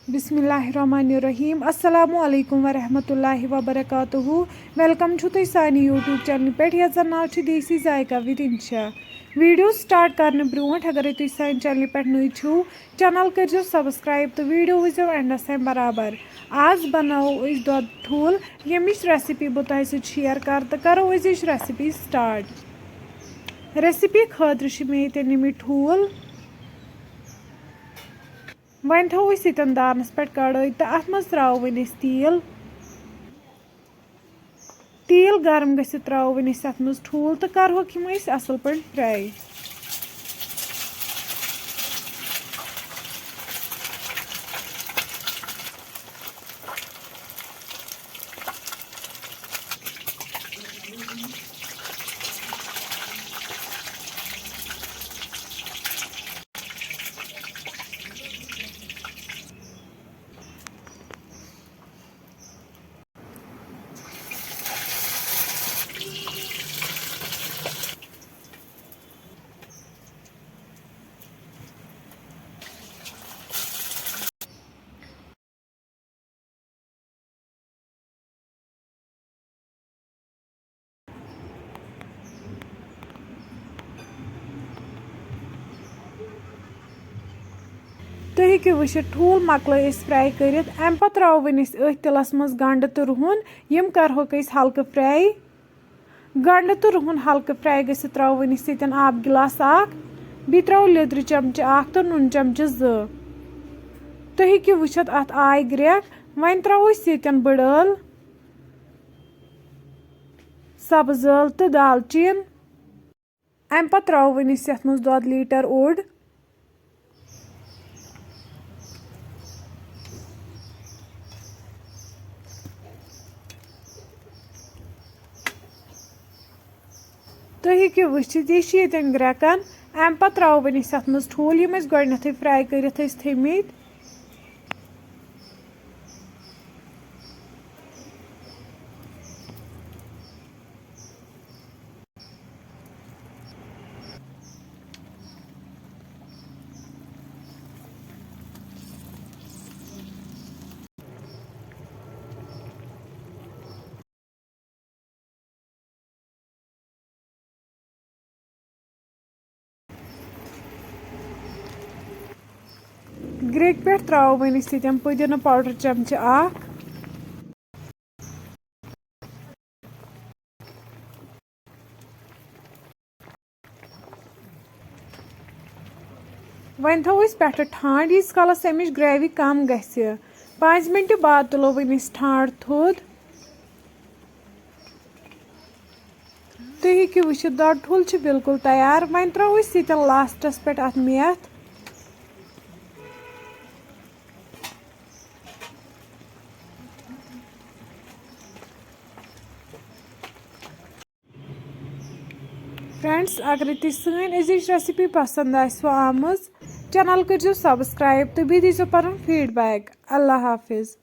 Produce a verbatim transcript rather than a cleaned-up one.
بسم اللہ الرحمن الرحیم۔ السلام علیکم ورحمۃ اللہ وبرکاتہ۔ ویلکم چھو تُہۍ سانہِ YouTube چینلہِ پٮ۪ٹھ، یَتھ زَن ناو چھُ دیسی ذائقہ with انشا۔ ویڈیو سٹارٹ کرنہٕ برونٛٹھ، اگرے تُہۍ سانہِ چینلہِ پٮ۪ٹھ نٔوۍ چھِو، چینل کٔرزیو سبسکرائب تہٕ ویڈیو وٕچھزیو اینڈس تام برابر۔ آز بناوو أسۍ دۄد ٹھوٗل، ییٚمِچ ریسپی بہٕ تۄہہِ سۭتۍ شیئر کرٕ، تہٕ کرو أزِچ ریسپی سٹارٹ۔ ریسپی خٲطرٕ چھِ مےٚ ییٚتٮ۪ن نِمٕتۍ ٹھوٗل۔ وۄنۍ تھاوو أسۍ ییٚتٮ۪ن دانَس پٮ۪ٹھ کڑٲے تہٕ اَتھ منٛز ترٛاوو وۄنۍ أسۍ تیٖل۔ تیٖل گرم گٔژھِتھ ترٛاوو وۄنۍ أسۍ اَتھ منٛز ٹھوٗل تہٕ کَرہوکھ یِم أسۍ اَصٕل پٲٹھۍ فرٛاے۔ تُہۍ ہیٚکِو وٕچھِتھ، ٹھوٗل مۄکلٲے أسۍ فرٛاے کٔرِتھ۔ اَمہِ پَتہٕ ترٛاوو وۄنۍ أسۍ أتھۍ تِلَس منٛز گَنٛڈٕ تہٕ رُہُن، یِم کَرہوکھ أسۍ ہلکہٕ فرٛاے۔ گنڈٕ تہٕ رُہُن ہلکہٕ فرٛاے گٔژھِتھ ترٛاوو وۄنۍ أسۍ ییٚتٮ۪ن آب گِلاس اکھ، بیٚیہِ ترٛاوو لیٚدرِ چمچہٕ اکھ تہٕ نُن چمچہٕ زٕ۔ تُہۍ ہیٚکِو وٕچھِتھ، اتھ آے گرٛٮ۪کھ۔ وۄنۍ ترٛاوو أسۍ ییٚتٮ۪ن بٕڑ ٲل، سبٕز ٲل تہٕ دالچیٖن۔ اَمہِ پتہٕ ترٛاوو وۄنۍ أسۍ یَتھ منٛز دۄد لیٖٹر اوٚڑ۔ تُہۍ ہیٚکِو وٕچھِتھ، یہِ چھِ ییٚتٮ۪ن گرٛٮ۪کان۔ اَمہِ پَتہٕ ترٛاوو وۄنۍ أسۍ اَتھ منٛز ٹھوٗل، یِم أسۍ گۄڈٕنٮ۪تھٕے فرٛاے کٔرِتھ ٲسۍ تھٲیمٕتۍ۔ گرٛیکہِ پٮ۪ٹھ ترٛاوو وۄنۍ أسۍ ییٚتٮ۪ن پُدیٖنہٕ پاوڈر چمچہٕ اکھ۔ وۄنۍ تھاوو أسۍ پٮ۪ٹھٕ ٹھانٛڈ، ییٖتِس کالس اَمِچ گریوی کم گژھِ۔ پانٛژِ مِنٹہِ بعد تُلو وۄنۍ أسۍ ٹھانٛڈ تھوٚد۔ تُہۍ ہیٚکِو وٕچھِتھ، دۄد ٹھوٗل چھُ بالکل تیار۔ وۄنۍ ترٛاوو أسۍ ییٚتٮ۪ن لاسٹَس پٮ۪ٹھ اَتھ میتھ۔ فرینڈز، اگرے تُہۍ سٲنۍ أزِچ ریسپی پسند آسِوٕ آمٕژ، چینل کٔرزیو سبسکرائب تہٕ بیٚیہِ دیٖزیو پنُن فیٖڈ بیک۔ اللہ حافظ۔